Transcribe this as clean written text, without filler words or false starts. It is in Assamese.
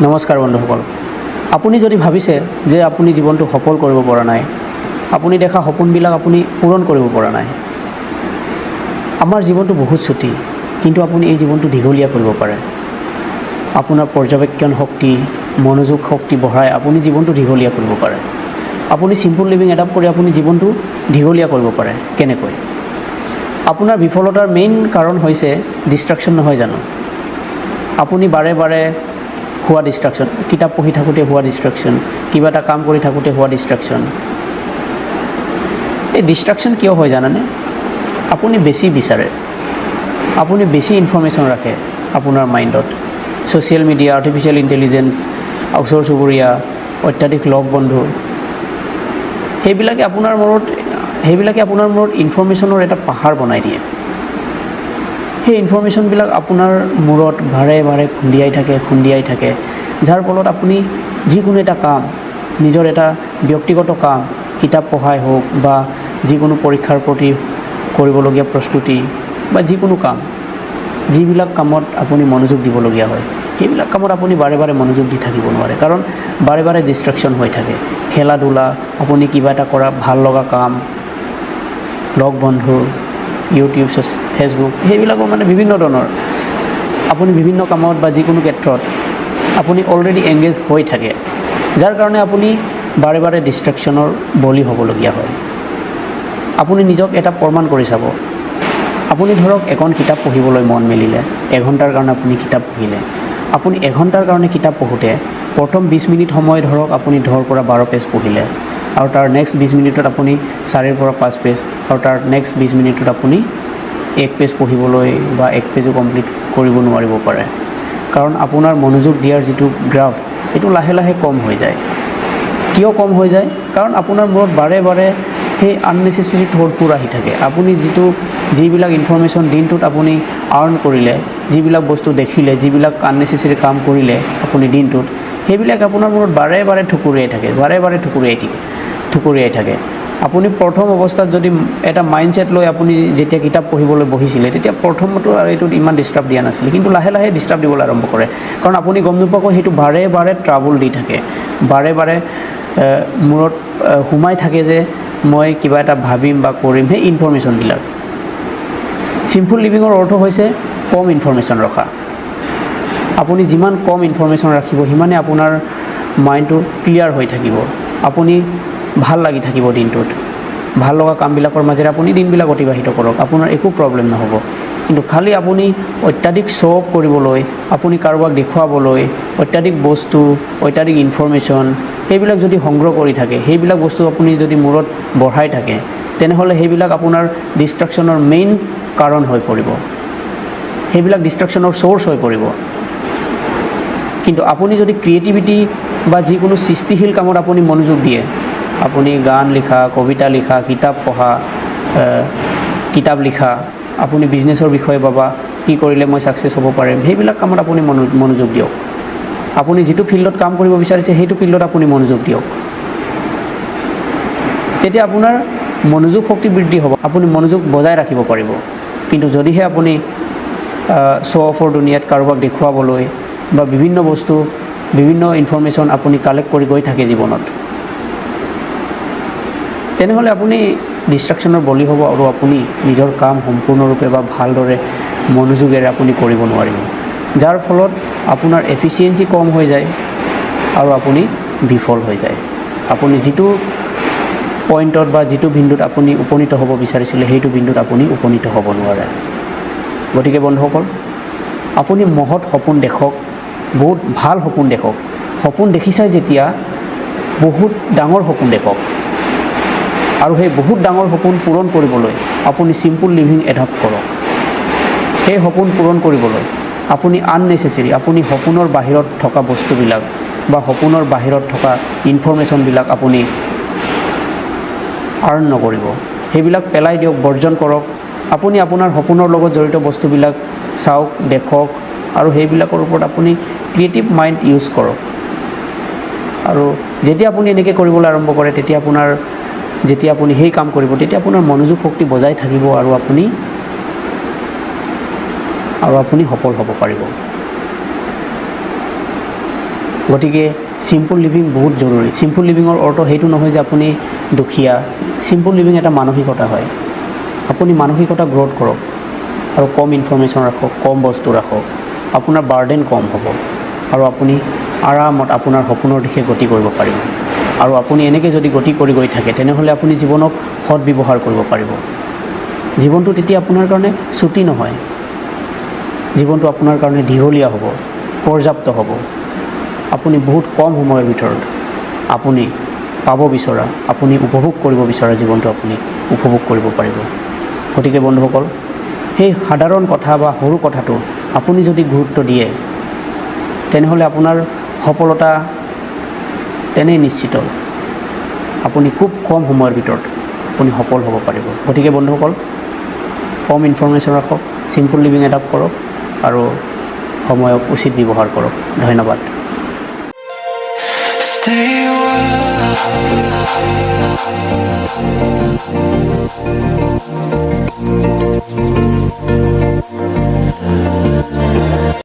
নমস্কাৰ বন্ধুসকল, আপুনি যদি ভাবিছে যে আপুনি জীৱনটো সফল কৰিব পৰা নাই, আপুনি দেখা সপোনবিলাক আপুনি পূৰণ কৰিব পৰা নাই, আমাৰ জীৱনটো বহুত চুটি, কিন্তু আপুনি এই জীৱনটো দীঘলীয়া কৰিব পাৰে। আপোনাৰ পৰ্যবেক্ষণ শক্তি, মনোযোগ শক্তি বঢ়াই আপুনি জীৱনটো দীঘলীয়া কৰিব পাৰে। আপুনি চিম্পুল লিভিং এডাপ্ট কৰি আপুনি জীৱনটো দীঘলীয়া কৰিব পাৰে। কেনেকৈ? আপোনাৰ বিফলতাৰ মেইন কাৰণ হৈছে ডিষ্ট্ৰাকশ্যন, নহয় জানো? আপুনি বাৰে বাৰে হোৱা ডিষ্ট্ৰাকশ্যন, কিতাপ পঢ়ি থাকোঁতে হোৱা ডিষ্ট্ৰাকশ্যন, কিবা এটা কাম কৰি থাকোঁতে হোৱা ডিষ্ট্ৰাকশ্যন। এই ডিষ্ট্ৰাকশ্যন কিয় হয় জানানে? আপুনি বেছি বিচাৰে, আপুনি বেছি ইনফৰ্মেশ্যন ৰাখে আপোনাৰ মাইণ্ডত। ছ'চিয়েল মিডিয়া, আৰ্টিফিচিয়েল ইণ্টেলিজেঞ্চ, ওচৰ চুবুৰীয়া, অত্যাধিক লগ বন্ধু, সেইবিলাকে আপোনাৰ মূৰত ইনফৰ্মেশ্যনৰ এটা পাহাৰ বনাই দিয়ে। সেই ইনফৰ্মেশ্যনবিলাক আপোনাৰ মূৰত বাৰে বাৰে খুন্দিয়াই থাকে, খুন্দিয়াই থাকে, যাৰ ফলত আপুনি যিকোনো এটা কাম, নিজৰ এটা ব্যক্তিগত কাম, কিতাপ পঢ়াই হওক বা যিকোনো পৰীক্ষাৰ প্ৰতি কৰিবলগীয়া প্ৰস্তুতি বা যিকোনো কাম, যিবিলাক কামত আপুনি মনোযোগ দিবলগীয়া হয়, সেইবিলাক কামত আপুনি বাৰে বাৰে মনোযোগ দি থাকিব নোৱাৰে, কাৰণ বাৰে বাৰে ডিষ্ট্ৰেকশ্যন হৈ থাকে। খেলা ধূলা, আপুনি কিবা এটা কৰা ভাল লগা কাম, লগ বন্ধু, ইউটিউব, ফেচবুক, সেইবিলাকৰ মানে বিভিন্ন ধৰণৰ আপুনি বিভিন্ন কামত বা যিকোনো ক্ষেত্ৰত আপুনি অলৰেডি এংগেজ হৈ থাকে, যাৰ কাৰণে আপুনি বাৰে বাৰে ডিষ্ট্ৰেকশ্যনৰ বলি হ'বলগীয়া হয়। আপুনি নিজক এটা প্ৰমাণ কৰি চাব। আপুনি ধৰক এখন কিতাপ পঢ়িবলৈ মন মেলিলে, এঘণ্টাৰ কাৰণে আপুনি কিতাপ পঢ়িলে। আপুনি এঘণ্টাৰ কাৰণে কিতাপ পঢ়োঁতে প্ৰথম 20 মিনিট সময় ধৰক আপুনি 10ৰ পৰা 12 পেজ পঢ়িলে আৰু তাৰ নেক্সট 20 মিনিটত আপুনি 4ৰ পৰা 5 পেজ আৰু তাৰ নেক্সট 20 মিনিটত আপুনি এক পেজ পঢ়িবলৈ বা এক পেজো কমপ্লিট কৰিব নোৱাৰিব পাৰে, কাৰণ আপোনাৰ মনোযোগ দিয়াৰ যিটো গ্ৰাফ, এইটো লাহে লাহে কম হৈ যায়। কিয় কম হৈ যায়? কাৰণ আপোনাৰ মূৰত বাৰে বাৰে সেই আননেচেচেৰী থটবোৰ আহি থাকে। আপুনি যিবিলাক ইনফৰ্মেশ্যন দিনটোত আপুনি আৰ্ণ কৰিলে, যিবিলাক বস্তু দেখিলে, যিবিলাক আননেচেচেৰী কাম কৰিলে আপুনি দিনটোত, সেইবিলাক আপোনাৰ মূৰত বাৰে বাৰে ঠুকুৰিয়াই থাকে, বাৰে বাৰে ঠুকুৰিয়াই থাকে। আপুনি প্ৰথম অৱস্থাত যদি এটা মাইণ্ডছেট লৈ আপুনি যেতিয়া কিতাপ পঢ়িবলৈ বহিছিলে, তেতিয়া প্ৰথমতো আৰু এইটোত ইমান ডিষ্টাৰ্ব দিয়া নাছিলে, কিন্তু লাহে লাহে ডিষ্টাৰ্ব দিবলৈ আৰম্ভ কৰে, কাৰণ আপুনি গম নোপোৱাকৈ সেইটো বাৰে বাৰে ট্ৰাবল দি থাকে, বাৰে বাৰে মূৰত সোমাই থাকে যে মই কিবা এটা ভাবিম বা কৰিম। সেই ইনফৰ্মেশ্যনবিলাক, চিম্পুল লিভিঙৰ অৰ্থ হৈছে কম ইনফৰ্মেশ্যন ৰখা। আপুনি যিমান কম ইনফৰ্মেশ্যন ৰাখিব, সিমানে আপোনাৰ মাইণ্ডটো ক্লিয়াৰ হৈ থাকিব। আপুনি ভাল লাগি থাকিব দিনটোত। ভাল লগা কামবিলাকৰ মাজেৰে আপুনি দিনবিলাক অতিবাহিত কৰক, আপোনাৰ একো প্ৰব্লেম নহ'ব। কিন্তু খালি আপুনি অত্যাধিক শ্ব' অফ কৰিবলৈ, আপুনি কাৰোবাক দেখুৱাবলৈ অত্যাধিক বস্তু, অত্যাধিক ইনফৰ্মেশ্যন, সেইবিলাক যদি সংগ্ৰহ কৰি থাকে, সেইবিলাক বস্তু আপুনি যদি মূৰত বঢ়াই থাকে, তেনেহ'লে সেইবিলাক আপোনাৰ ডিষ্ট্ৰাকশ্যনৰ মেইন কাৰণ হৈ পৰিব, সেইবিলাক ডিষ্ট্ৰাকশ্যনৰ চ'ৰ্চ হৈ পৰিব। কিন্তু আপুনি যদি ক্ৰিয়েটিভিটি বা যিকোনো সৃষ্টিশীল কামত আপুনি মনোযোগ দিয়ে, আপুনি গান লিখা, কবিতা লিখা, কিতাপ পঢ়া, কিতাপ লিখা, আপুনি বিজনেছৰ বিষয়ে ভাবা, কি কৰিলে মই ছাকচেছ হ'ব পাৰিম, সেইবিলাক কামত আপুনি মনোযোগ দিয়ক। আপুনি যিটো ফিল্ডত কাম কৰিব বিচাৰিছে, সেইটো ফিল্ডত আপুনি মনোযোগ দিয়ক। তেতিয়া আপোনাৰ মনোযোগ শক্তি বৃদ্ধি হ'ব, আপুনি মনোযোগ বজাই ৰাখিব পাৰিব। কিন্তু যদিহে আপুনি শ্ব' অফৰ দুনিয়াত কাৰোবাক দেখুৱাবলৈ বা বিভিন্ন বস্তু, বিভিন্ন ইনফৰ্মেশ্যন আপুনি কালেক্ট কৰি গৈ থাকে জীৱনত, তেনেহ'লে আপুনি ডিষ্ট্ৰাকশ্যনৰ বলি হ'ব আৰু আপুনি নিজৰ কাম সম্পূৰ্ণৰূপে বা ভালদৰে মনোযোগেৰে আপুনি কৰিব নোৱাৰিব, যাৰ ফলত আপোনাৰ এফিচিয়েঞ্চি কম হৈ যায় আৰু আপুনি বিফল হৈ যায়। আপুনি যিটো পইণ্টত বা যিটো বিন্দুত আপুনি উপনীত হ'ব বিচাৰিছিলে, সেইটো বিন্দুত আপুনি উপনীত হ'ব নোৱাৰে। গতিকে বন্ধুসকল, আপুনি মহৎ সপোন দেখক, বহুত ভাল সপোন দেখক। সপোন দেখিছাই যেতিয়া, বহুত ডাঙৰ সপোন দেখক আৰু সেই বহুত ডাঙৰ সপোন পূৰণ কৰিবলৈ আপুনি চিম্পুল লিভিং এডাপ্ট কৰক। সেই সপোন পূৰণ কৰিবলৈ আপুনি আননেচেচেৰী, আপুনি সপোনৰ বাহিৰত থকা বস্তুবিলাক বা সপোনৰ বাহিৰত থকা ইনফৰ্মেশ্যনবিলাক আপুনি আৰ্ণ নকৰিব। সেইবিলাক পেলাই দিয়ক, বৰ্জন কৰক। আপুনি আপোনাৰ সপোনৰ লগত জড়িত বস্তুবিলাক চাওক, দেখক আৰু সেইবিলাকৰ ওপৰত আপুনি ক্ৰিয়েটিভ মাইণ্ড ইউজ কৰক। আৰু যেতিয়া আপুনি এনেকৈ কৰিবলৈ আৰম্ভ কৰে, তেতিয়া আপোনাৰ যেতিয়া আপুনি সেই কাম কৰিব, তেতিয়া আপোনাৰ মনোযোগ শক্তি বজাই থাকিব আৰু আপুনি সফল হ'ব পাৰিব। গতিকে চিম্পুল লিভিং বহুত জৰুৰী। চিম্পুল লিভিঙৰ অৰ্থ সেইটো নহয় যে আপুনি দুখীয়া। চিম্পুল লিভিং এটা মানসিকতা হয়। আপুনি মানসিকতা গ্ৰ'থ কৰক আৰু কম ইনফৰ্মেশ্যন ৰাখক, কম বস্তু ৰাখক, আপোনাৰ বাৰ্ডেন কম হ'ব আৰু আপুনি আৰামত আপোনাৰ সপোনৰ দিশে গতি কৰিব পাৰিব। আৰু আপুনি এনেকৈ যদি গতি কৰি গৈ থাকে, তেনেহ'লে আপুনি জীৱনক সৎ ব্যৱহাৰ কৰিব পাৰিব। জীৱনটো তেতিয়া আপোনাৰ কাৰণে চুটি নহয়, জীৱনটো আপোনাৰ কাৰণে দীঘলীয়া হ'ব, পৰ্যাপ্ত হ'ব। আপুনি বহুত কম সময়ৰ ভিতৰত আপুনি পাব বিচৰা, আপুনি উপভোগ কৰিব বিচৰা জীৱনটো আপুনি উপভোগ কৰিব পাৰিব। গতিকে বন্ধুসকল, সেই সাধাৰণ কথা বা সৰু কথাটো আপুনি যদি গুৰুত্ব দিয়ে, তেনেহ'লে আপোনাৰ সফলতা তেনেই নিশ্চিত। আপুনি খুব কম সময়ৰ ভিতৰত আপুনি সফল হ'ব পাৰিব। গতিকে বন্ধুসকল, কম ইনফৰ্মেশ্যন ৰাখক, চিম্পুল লিভিং এডাপ্ট কৰক আৰু সময়ক উচিত ব্যৱহাৰ কৰক। ধন্যবাদ। Stay a while.